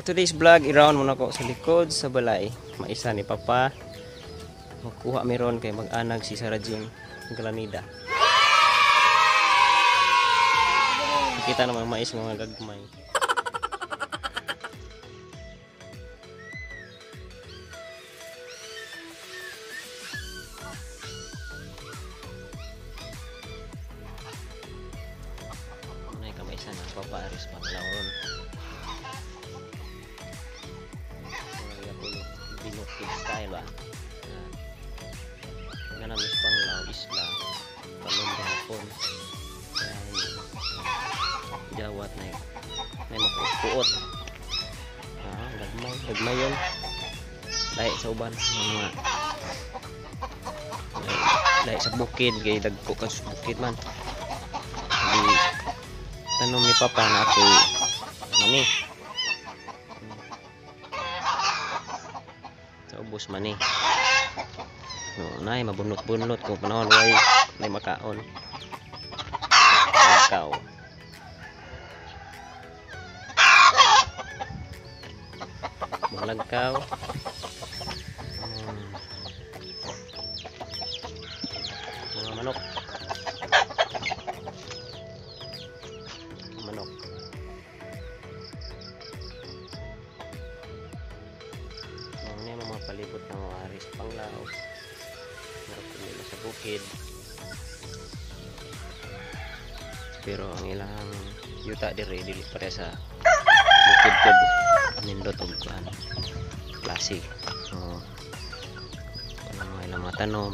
Today's vlog, i-round muna ko sa likod sa balay. Maisa ni Papa. Magkuha meron kay mag-anag si Sarah Jean Granida. Kita naman mais mga gagmay. Nay kamaisan ang Papa aris panglawon. Binukid style ba? Nga namin sa Panglaw, isla, tanom gahapon. Jawat na yun. May makuot-kuot. Gagmay, gagmay yun. Lahi sa uban. Mga lahi sa bukid, kay dagko ka sa bukid man. Di, tanom ni Papa na ako mani. Sa ubos mani. No, nay mabunot-bunot kung panahon way nay makaon. Lagkaw. Lagkaw. Mga manok. Manok. Mga mga palibot ng mga aris Panglaw. Meron po nila sa bukid. Pero ang ilang yuta dire dili pare sa bukid pod. Nindot og kuan klase. So kanang mga ilang mga tanom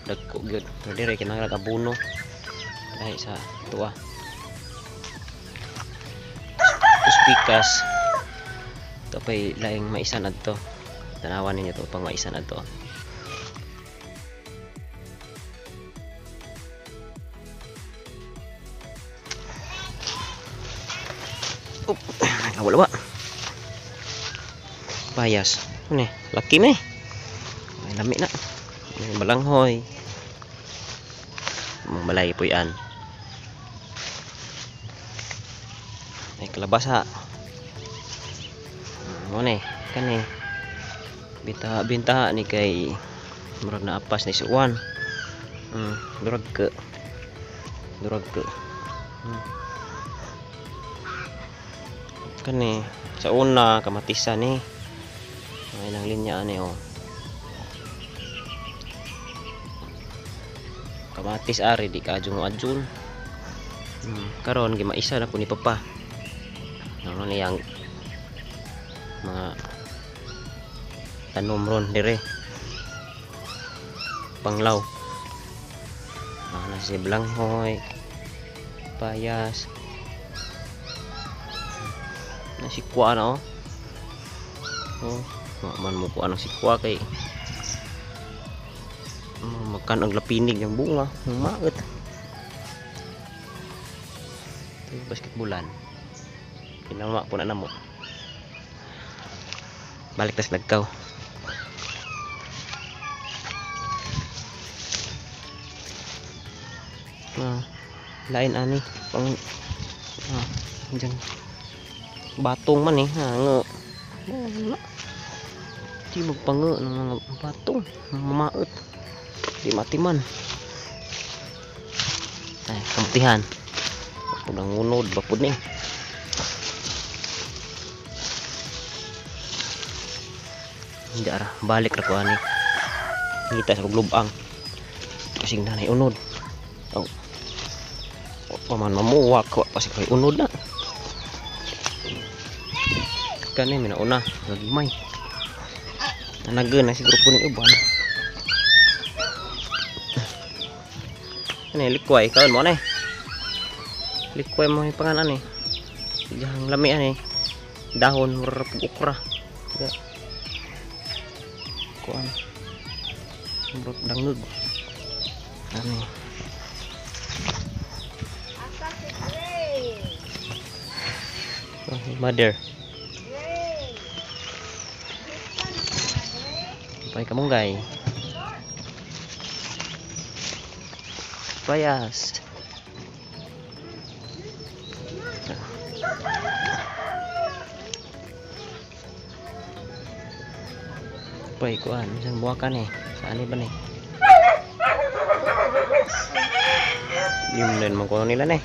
dagko gyud. Pero dire kinahanglan abono lahi sa tuwa. Tapos pikas. Ito pa'y laing maisan adto. Tanawan ninyo ito pang maisan adto. Up, wala. Payas. Ano eh? Laki na eh. Ay, lami na. May balanghoy. Mga balay po yan. May kalabasa. Ano eh? Kani. Binta ni kay murag na apas ni suwan. Durag ke. Durag ke. Kani sa una kamatisan ni. Ang ilang linya ani oh. Kamatis ari di ka adjong adjun. Karon gimaisa na po ni Papa. Ano niyang mga tanom ron dire. Panglaw. Ana si blanghoy. Payas. Na sikwa na oh. Oh, man mo ko anong sikwa kay makan ang lapinig ng bunga, maot. Ito basketbolan. Kinama po na namo. Balik tas lagkaw. Lain ani pang diyan. Batong man eh, nge. Di magpange ng mga batong, mamaot. Di matiman. Ay, kamutihan. Bapod ang unod, bapod ni. Hindi ara, balik ra ko ani. Ngita sa paglubang. Kasing nanay unod. Oh. Paman mamuwak ko pa si unod na. Kani minauna gagmay. Nanagan na siguro po ning uban. Ani likway kaon mo ni. Likway mo ni pangalan ni. Diyang lami ani. Dahon murag okra. Kuan. Murag dangog. Ani. Asa si Gray? Oh, mother. Pay kamunggay. Payas. Pay kuan, bisan buwakan eh. Saan ba ni? Yun din man kuno nila ni.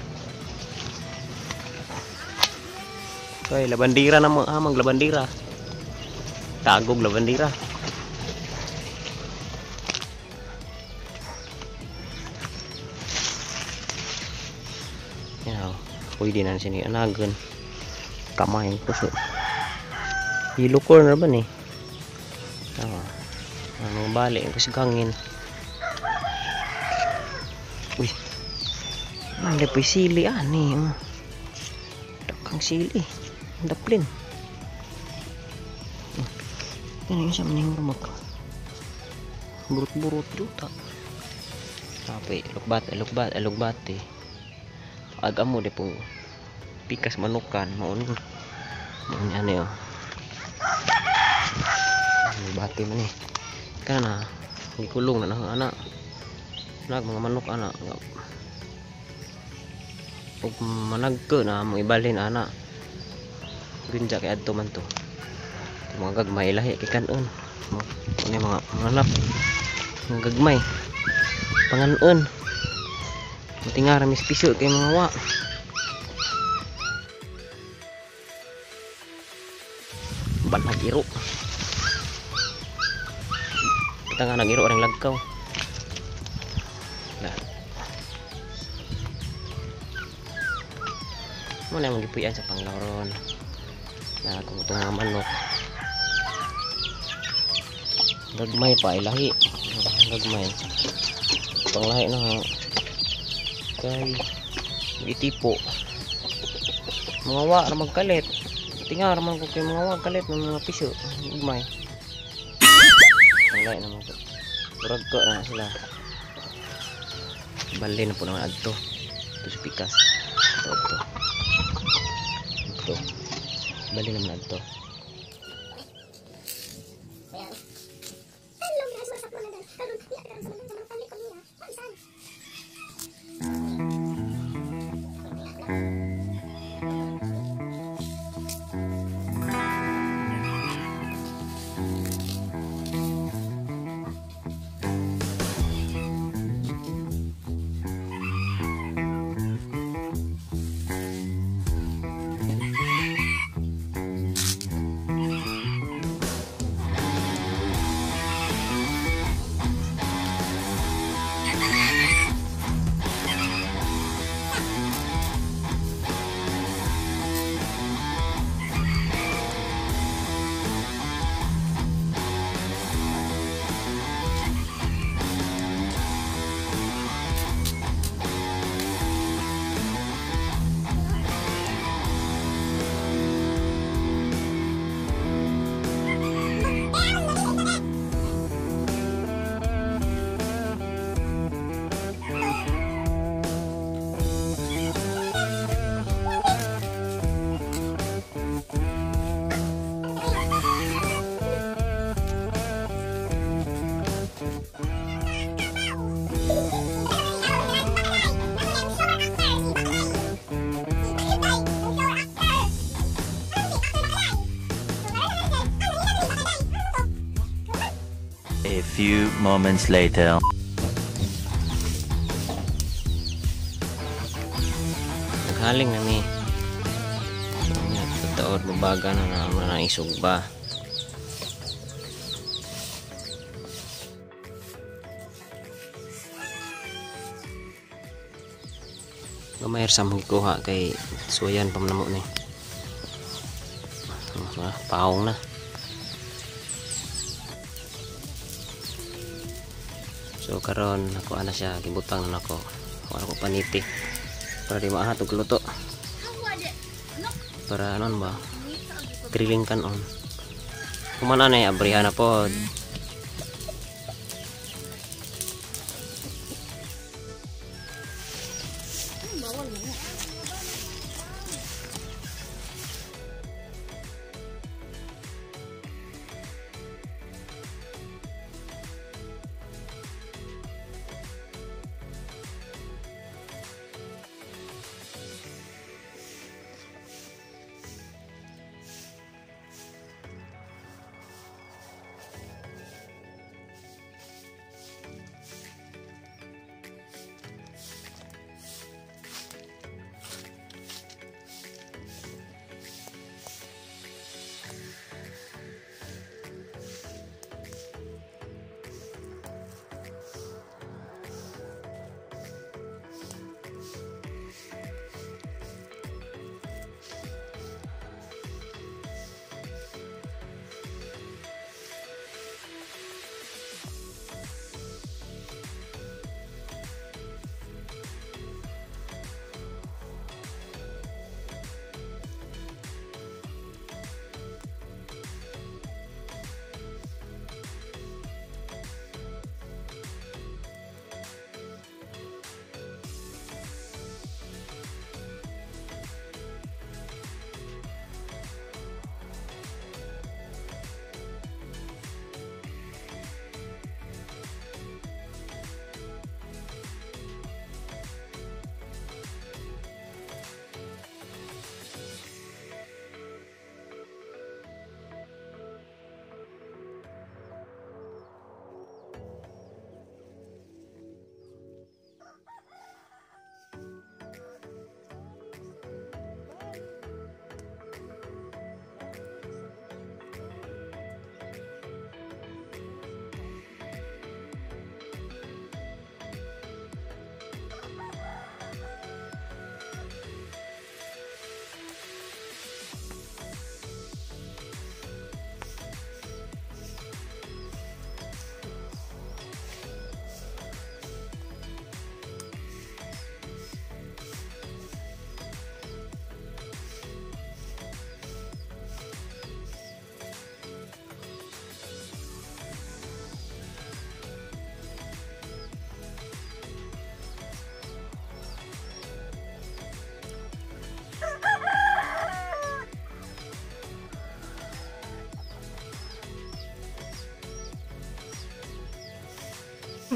Kay labandira na mo, maglabandira. Tagog labandira. Yan, pwede na siya ni anagan. Kamay ang puso. Yellow corner ba ni? Ano bali ang kusigangin. Uy. Ano pa sili ani? Dakang sili. Daplin. Yan yung sa maning rumak. Burut-burut juta. Tapi lukbat, lukbat, lukbat eh. Agam mo di po pikas manukan mauni. Mauni ano yo. Bati man eh. Kana gikulong na nang anak. Nag mga manok anak. Ug managko na mo ibalhin ana. Gunja kay adto man to. Mga gagmay lahi kay kanon. Ano mga manap. Mga gagmay. Panganon. Buti nga ra mis piso kay mga wa. Banag iro. Kita nga nag-iro ring lagkaw. Na. Mo na imong gipuy-an sa Panglawron. Na kung itong mga manok. Gagmay pa ilahi. Gagmay. Panglahi na kay gitipo. Mga wa ra magkalit. Tinga ra man ko kay mga wa kalit ng mga piso. Gagmay. Panglahi na mo ko. Murag ko na sila. Bali na po naman adto. Ito sa pikas. Ito, ito. Ito. Bali naman adto. A few moments later. Naghaling na mi. Totoo, babaga na na na isugba. Gamay sa mong gikuha kay suwayan pa man namo ni. Paong na. So karon ako ana siya gibutang na nako. Wala ko paniti para di maahat og luto. Para anon ba? Grilling kanon. Kuman ana abrihan na pod.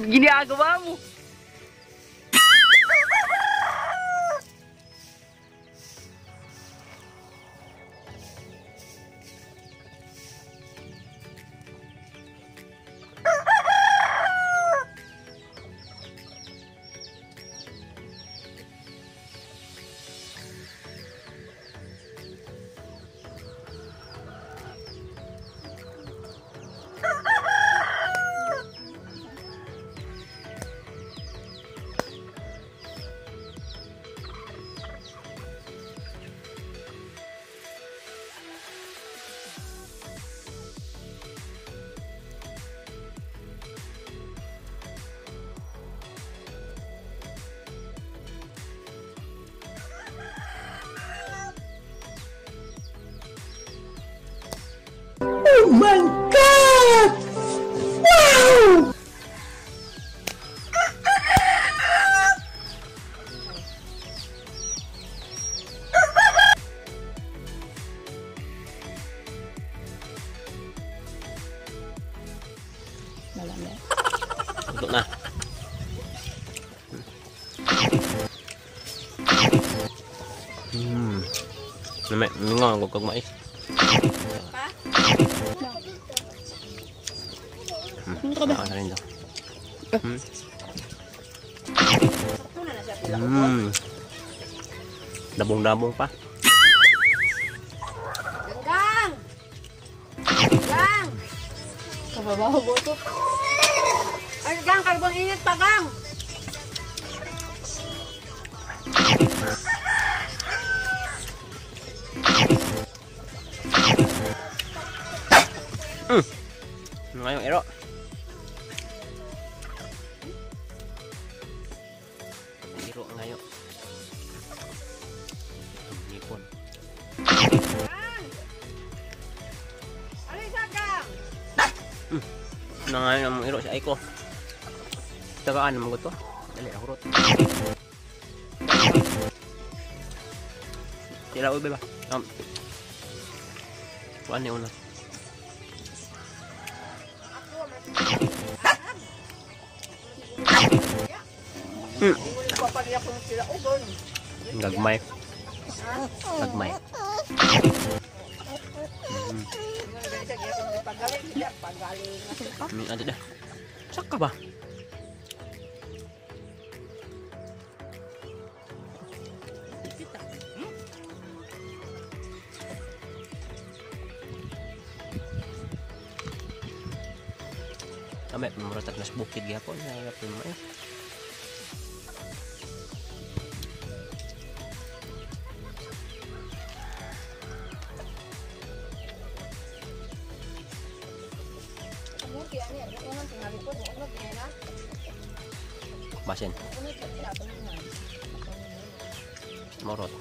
Ginagawa mo. Oh my God! Wow! Luto na. Ngon của con mais. Dabong-dabong pa. Ganggang! Gang! Kababaho boto. Ay, gang, kalbong init pa, gang! Ngayong ero. Ero ngayon. Ngipon. Alisa, gang! Nangayon ang ero si Aiko. Tagaan naman ko to. Dali, ako rot. Tila ube ba? Kuan ni una. Gagmay. Gagmay. Ano dah? Saka ba? Kami muratat nas bukid gyapon na gapon mo eh. Basin. Morot.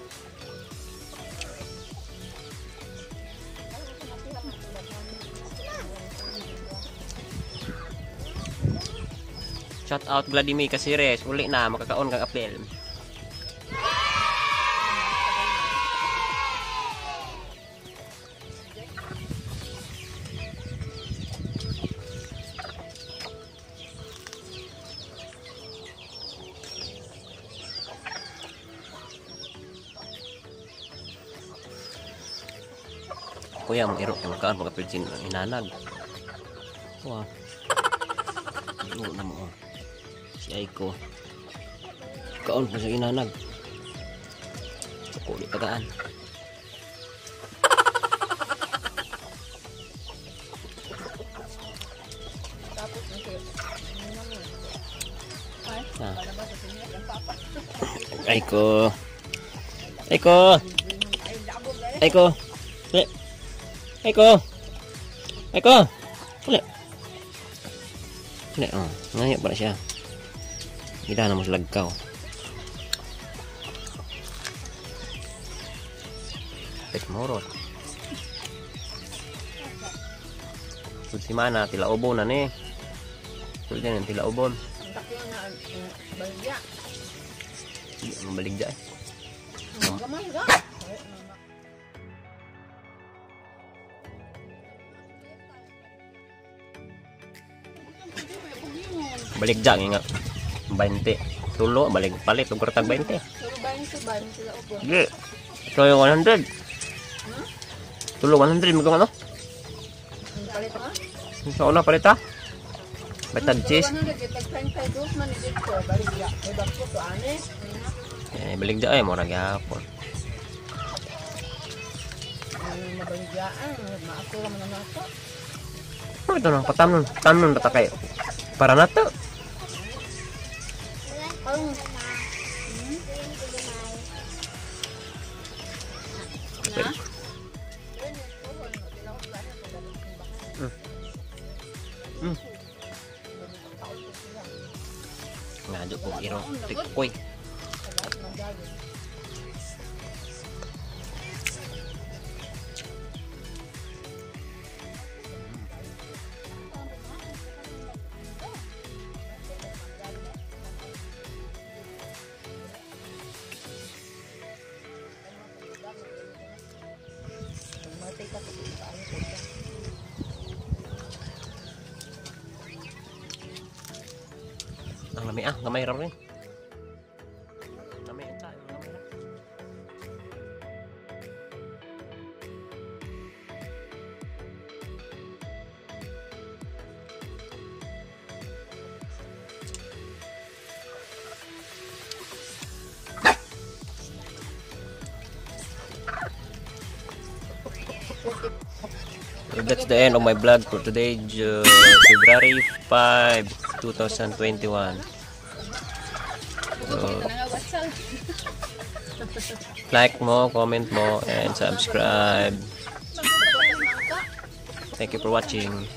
Shout out Vladimir Casires, uli na makakaon kang apel. Kuya, mong iro kay magkaon pag apel sin inanag. Wa. Ano na mo? Si Aiko. Kaon pa sa inanag. Ako di tagaan. Aiko. Aiko. Aiko. Aiko. Aiko. Uli. Uli, oh. Ngayon pala siya. Gila na mas lagkaw. Pet morot. Sud si mana, tila ubo na ni. Sud din, tila ubon. Baligya. Ang baligya eh. Gamay ga. Balik dyan nga 20. Tulo balik palit og tag 20. Pero ba yung sa sila upo? Di. So yung 100. Tulo 100 mo ano? Palit ha? Sa una palit ha. Batad cheese. 100 kay tag 32 man ni dito. Balik ya. May bako to ani. Eh, balik dyan ay mura gyapon. Ay mabaligyaan, maato ra man na nato. Ano ito nang patamnon? Tamnon ba ta kayo? Para na to. Na? Nga do ko iro tikoy. Ang lami ah, gamay ra rin. Lami ata, gamay ra. So that's the end of my vlog for today, February 5, 2021. So, like mo, comment mo, and subscribe. Thank you for watching.